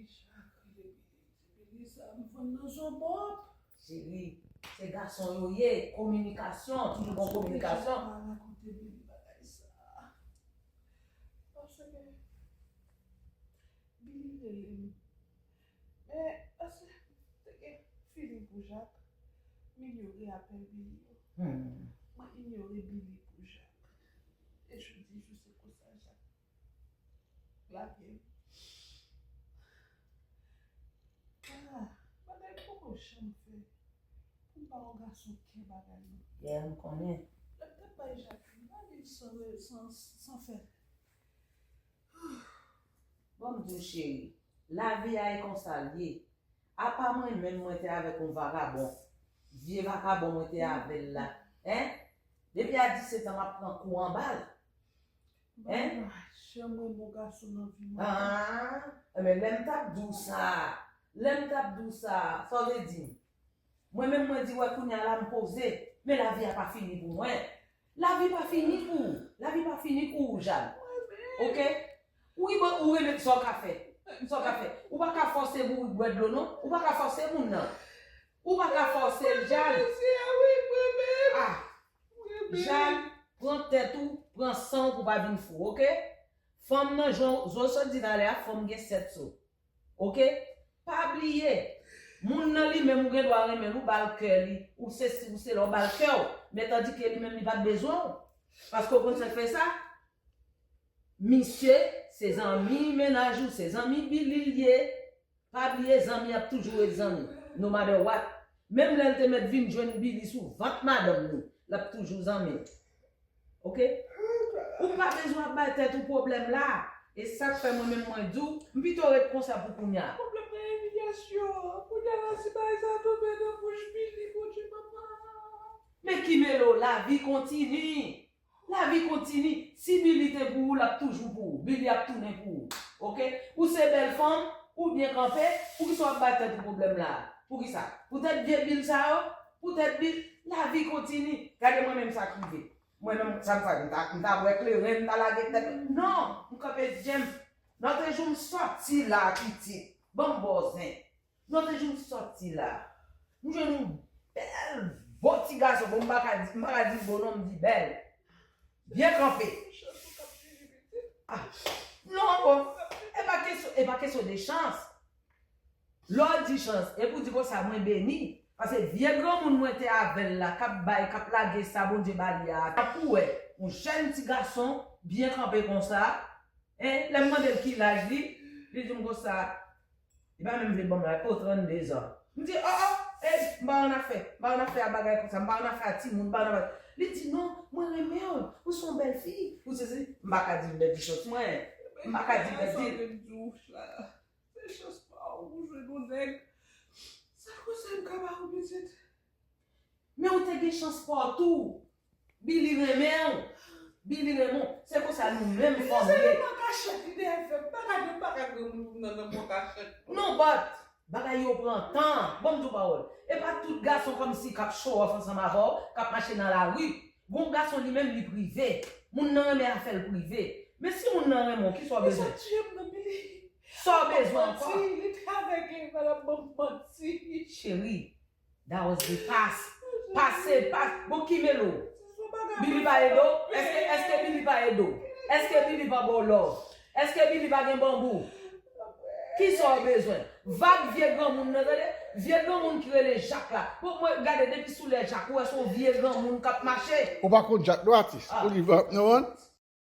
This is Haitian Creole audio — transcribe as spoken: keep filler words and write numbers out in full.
Chak rele Billy, Billy sa m vann nan Zobop. Cheri, se gason yo ye, kominikasyon, toujou gon kominikasyon. Pa rakonte Billy bagay sa. Paske Billy rele m. Men, paske te gen feeling pou Jak, m inyore apèl Billy yo. Hmm. Mwen inyore Billy pou Jak. E jodi jou se konsa Jak lage m. Ah, bagay poko janm fè pou m ba yon gason kè bagay yo. Yeah, m konnen. Lè m t ap bay Jak, m pa viv san, san, san fè. Bon, m di w, cheri, lavi a e konsa l ye. Apa mwen menm, mwen te avèk yon vagabon, vye vagabon mwen te avè l la, en? Depi a disèt an, m ap pran kou anba l. Hein? Mwen pa janm renmen yon gason nan vi mwen. Ah, enben, lè m t ap di w sa, lè m t ap di w sa, sa w te di m? Mwen menm, mwen di, wè, kounye a la, m poze, men lavi a pa fini pou mwen. Lavi pa fini pou ou. Lavi pa fini pou ou, Jàn. Oke? Ou, ou renmen sa w ka fè. Sa w ka fè. Ou pa ka fòse bourik bwè dlo, non. Ou pa ka fòse moun nan. Ou pa ka fòse l, Jàn. Ah, Jàn, pran tèt ou, pran san w pou w pa vin fou, oke? Fanm nan, jan w sot di talè a, fanm gen sèt so. Oke? Pa bliye, moun nan li menm ou gen dwa renmen l, ou ba l kè li, ou sesi, ou sela, ou ba l kè w, men tandike li menm li pa t bezwen w. Paske w konn sa k fè sa? Misye, se zanmi mennaj ou, se zanmi Billy l ye. Pa bliye, zanmi ap toujou ret zanmi, no matter what. Menm lè l te mèt vin jwenn Billy sou vant madanm li, l ap toujou zanmi l. Oke? Ou pa bezwen ap bay tèt ou pwoblèm la. E sa k fè mwen menm mwen di w, m pito ret konsa pou kounye a. Pwoblèm nan imilyasyon. Kounye a la, si bagay sa tonbe nan bouch Billy, Bondye papa. Men ki melo, lavi kontini. Lavi kontini. Si Billy te pou ou, l ap toujou pou ou. Billy ap tounen pou ou. Oke? Ou se bèl fanm, ou byen kanpe, poukisa w ap bay tèt ou pwoblèm la? Poukisa? Poutèt vye bil sa yo? Poutèt bil? Lavi kontini. Gade mwen menm sa k rive. Mwen menm, sa m fè, m ta, m ta bwè kleren, m ta lage tèt. Non, m kanpe djenm. Lòt jou m sòti la, pitit. Ban m bòzen. Lòt jou m sòti la. M jwenn yon bèl, bo ti gason. Bon, m pa ka di, m pa ka di bo non, m di bèl. Byen kanpe. Ah, non, bon. E pa kesyon, e pa kesyon de chans. Lè w di chans, e pou di konsa, mwen beni. Paske vye granmoun mwen te avè l la, k ap bay, k ap lage sa Bondye ba li a, tankou w wè, yon jèn ti gason, byen kanpe konsa, en, lè m mande l ki laj li, li di m konsa, li pa menm vle ban m laj, o, trannde zan. M di, o, o, ey, m pa annafè, m pa annafè a bagay konsa, m pa annafè a timoun, m pa annafè. Li di, non, mwen renmen w, ou se yon bèl fi, ou sesi, m pa ka di l bèl di chans mwen, m pa ka di l bèl di. Se chans pa w pou jwenn yon nèg. Sèl konsèy m ka ba w, pitit. Men ou te gen chans pa w tou. Billy renmen w. Billy renmen w. Se konsa nou menm fanm ye. Li se nan kachèt, li dèyè fè. M pa ka, m pa ka granmoun pou m nan, nan kachèt. Non, but bagay yo pran tan. Ban m di w pawòl. E pa tout gason kòmsi k ap show off ansanm avè w, k ap mache nan lari. Gon gason li menm li prive. Moun nan renmen afè l prive. Men si moun nan renmen w, kisa w bezwen? Sa w bezwen ankò? Li te avèk Eva, l ap ban m manti. Cheri, that was the past. Pase, pas. Bon, ki melo? Billy pa ede w? Èske, èske Billy pa ede w? Èske Billy pa ba w love? Èske Billy pa gen banbou? Kisa w bezwen? Vag vye granmoun nan, tande? Vye granmoun ki rele Jak la. Bon, mwen, gade, depi sou lè Jak, ou wè se yon vye granmoun k ap mache. Ou pa konn Jak, non, atis? Ah. Ou li va, non, man?